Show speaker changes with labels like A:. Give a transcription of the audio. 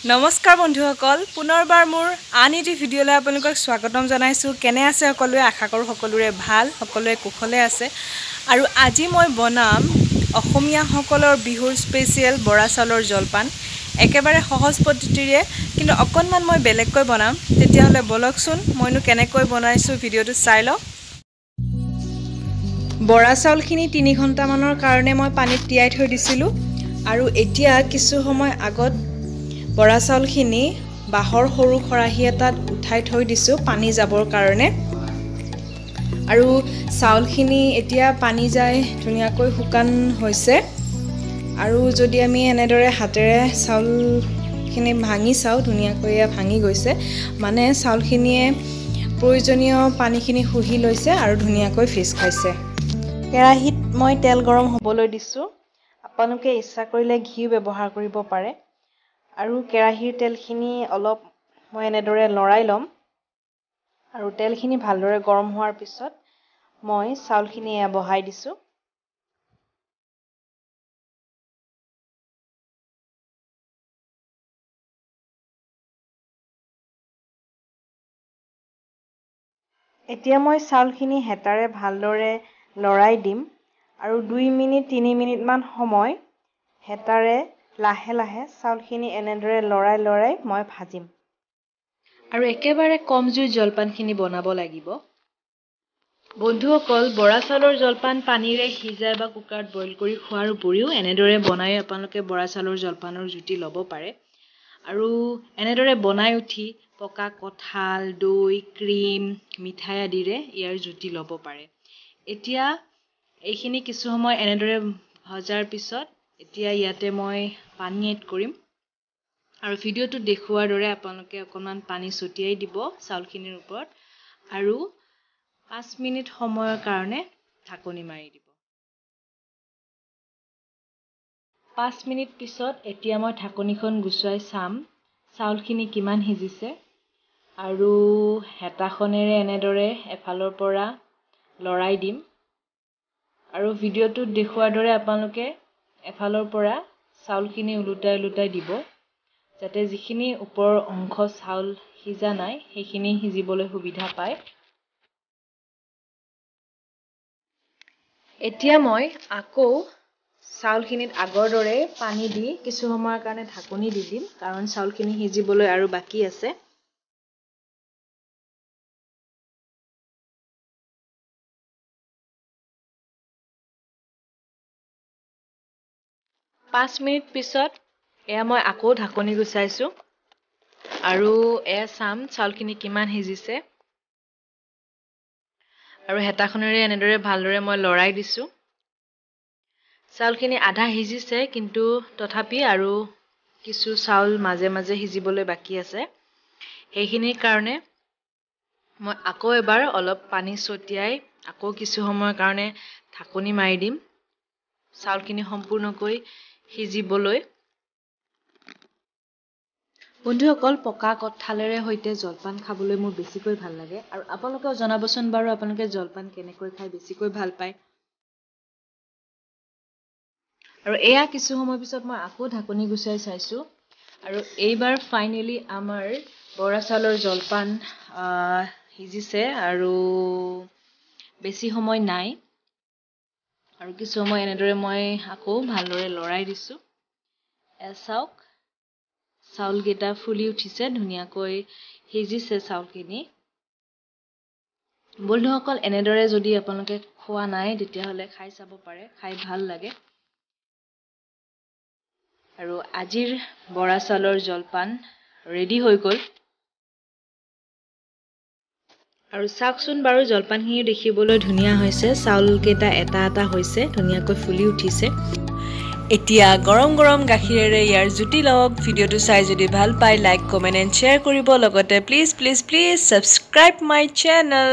A: নমস্কাৰ বন্ধুসকল, পুনৰবাৰ মোৰ আন এটি ভিডিঅ'লৈ আপোনালোকক স্বাগতম জনাইছোঁ। কেনে আছে সকলোৱে? আশা কৰোঁ সকলোৰে ভাল, সকলোৱে কুশলে আছে। আৰু আজি মই বনাম অসমীয়াসকলৰ বিহুৰ স্পেচিয়েল বৰা চাউলৰ জলপান, একেবাৰে সহজ পদ্ধতিৰে, কিন্তু অকণমান মই বেলেগকৈ বনাম। তেতিয়াহ'লে বলকচোন মইনো কেনেকৈ বনাইছোঁ ভিডিঅ'টো চাই লওক। বৰা চাউলখিনি 3 ঘণ্টামানৰ কাৰণে মই পানীত তিয়াই থৈ দিছিলোঁ আৰু এতিয়া কিছু সময় আগত বৰা চাউলখিনি বাঁহৰ সৰু খৰাহী এটাত উঠাই থৈ দিছোঁ পানী যাবৰ কাৰণে। আৰু চাউলখিনি এতিয়া পানী যাই ধুনীয়াকৈ শুকান হৈছে। আৰু যদি আমি এনেদৰে হাতেৰে চাউলখিনি ভাঙি চাওঁ, ধুনীয়াকৈ ভাঙি গৈছে, মানে চাউলখিনিয়ে প্ৰয়োজনীয় পানীখিনি শুহি লৈছে আৰু ধুনীয়াকৈ ফিচ খাইছে। কেৰাহীত মই তেল গৰম হ'বলৈ দিছোঁ। আপোনালোকে ইচ্ছা কৰিলে ঘিউ ব্যৱহাৰ কৰিব পাৰে। আৰু কেৰাহীৰ তেলখিনি অলপ মই এনেদৰে লৰাই ল'ম। আৰু তেলখিনি ভালদৰে গৰম হোৱাৰ পিছত মই চাউলখিনি এয়া বহাই দিছোঁ। এতিয়া মই চাউলখিনি হেতাৰে ভালদৰে লৰাই দিম আৰু 2 মিনিট 3 মিনিটমান সময় হেতাৰে লাহে লাহে চাউলখিনি এনেদৰে লৰাই লৰাই মই ভাজিম। আৰু একেবাৰে কম জুইত জলপানখিনি বনাব লাগিব। বন্ধুসকল, বৰা চাউলৰ জলপান পানীৰে সিজাই বা কুকাৰত বইল কৰি খোৱাৰ উপৰিও এনেদৰে বনাই আপোনালোকে বৰা চাউলৰ জলপানৰ জুতি ল'ব পাৰে। আৰু এনেদৰে বনাই উঠি পকা কঁঠাল, দৈ, ক্ৰীম, মিঠাই আদিৰে ইয়াৰ জুতি ল'ব পাৰে। এতিয়া এইখিনি কিছু সময় এনেদৰে ভজাৰ পিছত এতিয়া ইয়াতে মই পানী এড কৰিম। আৰু ভিডিঅ'টোত দেখুওৱাৰ দৰে আপোনালোকে অকণমান পানী ছটিয়াই দিব চাউলখিনিৰ ওপৰত আৰু 5 মিনিট সময়ৰ কাৰণে ঢাকনি মাৰি দিব। 5 মিনিট পিছত এতিয়া মই ঢাকনিখন গুচুৱাই চাম চাউলখিনি কিমান সিজিছে। আৰু হেতাখনেৰে এনেদৰে এফালৰ পৰা লৰাই দিম। আৰু ভিডিঅ'টোত দেখুওৱাৰ দৰে আপোনালোকে এফালৰ পৰা চাউলখিনি ওলোটাই ওলোটাই দিব, যাতে যিখিনি ওপৰৰ অংশ চাউল সিজা নাই সেইখিনি সিজিবলৈ সুবিধা পায়। এতিয়া মই আকৌ চাউলখিনিত আগৰ দৰে পানী দি কিছু সময়ৰ কাৰণে ঢাকনি দি দিম, কাৰণ চাউলখিনি সিজিবলৈ আৰু বাকী আছে। পাঁচ মিনিট পিছত এয়া মই আকৌ ঢাকনি গুচাইছোঁ আৰু এয়া চাম চাউলখিনি কিমান সিজিছে। আৰু হেতাখনেৰে এনেদৰে ভালদৰে মই লৰাই দিছোঁ। চাউলখিনি আধা সিজিছে, কিন্তু তথাপি আৰু কিছু চাউল মাজে মাজে সিজিবলৈ বাকী আছে। সেইখিনিৰ কাৰণে মই আকৌ এবাৰ অলপ পানী ছটিয়াই আকৌ কিছু সময়ৰ কাৰণে ঢাকনি মাৰি দিম চাউলখিনি সম্পূৰ্ণকৈ সিজিবলৈ। বন্ধুসকল, পকা কঁঠালেৰে সৈতে জলপান খাবলৈ মোৰ বেছিকৈ ভাল লাগে। আৰু আপোনালোকেও জনাবচোন বাৰু আপোনালোকে জলপান কেনেকৈ খাই বেছিকৈ ভাল পায়। আৰু এয়া কিছু সময় পিছত মই আকৌ ঢাকনি গুচাই চাইছোঁ। আৰু এইবাৰ ফাইনেলি আমাৰ বৰা চাউলৰ জলপান সিজিছে আৰু বেছি সময় নাই। আৰু কিছু সময় এনেদৰে মই আকৌ ভালদৰে লৰাই দিছোঁ। এয়া চাওক, চাউলকেইটা ফুলি উঠিছে, ধুনীয়াকৈ সিজিছে চাউলখিনি। বন্ধুসকল, এনেদৰে যদি আপোনালোকে খোৱা নাই তেতিয়াহ'লে খাই চাব পাৰে, খাই ভাল লাগে। আৰু আজিৰ বৰা চাউলৰ জলপান ৰেডি হৈ গ'ল। আৰু চাওকচোন বাৰু জলপানখিনিও দেখিবলৈ ধুনীয়া হৈছে, চাউলকেইটা এটা এটা হৈছে, ধুনীয়াকৈ ফুলি উঠিছে। এতিয়া গৰম গৰম গাখীৰেৰে ইয়াৰ জুতি লওক। ভিডিঅ'টো চাই যদি ভাল পায় লাইক, কমেণ্ট এণ্ড শ্বেয়াৰ কৰিব। লগতে please please please subscribe my channel.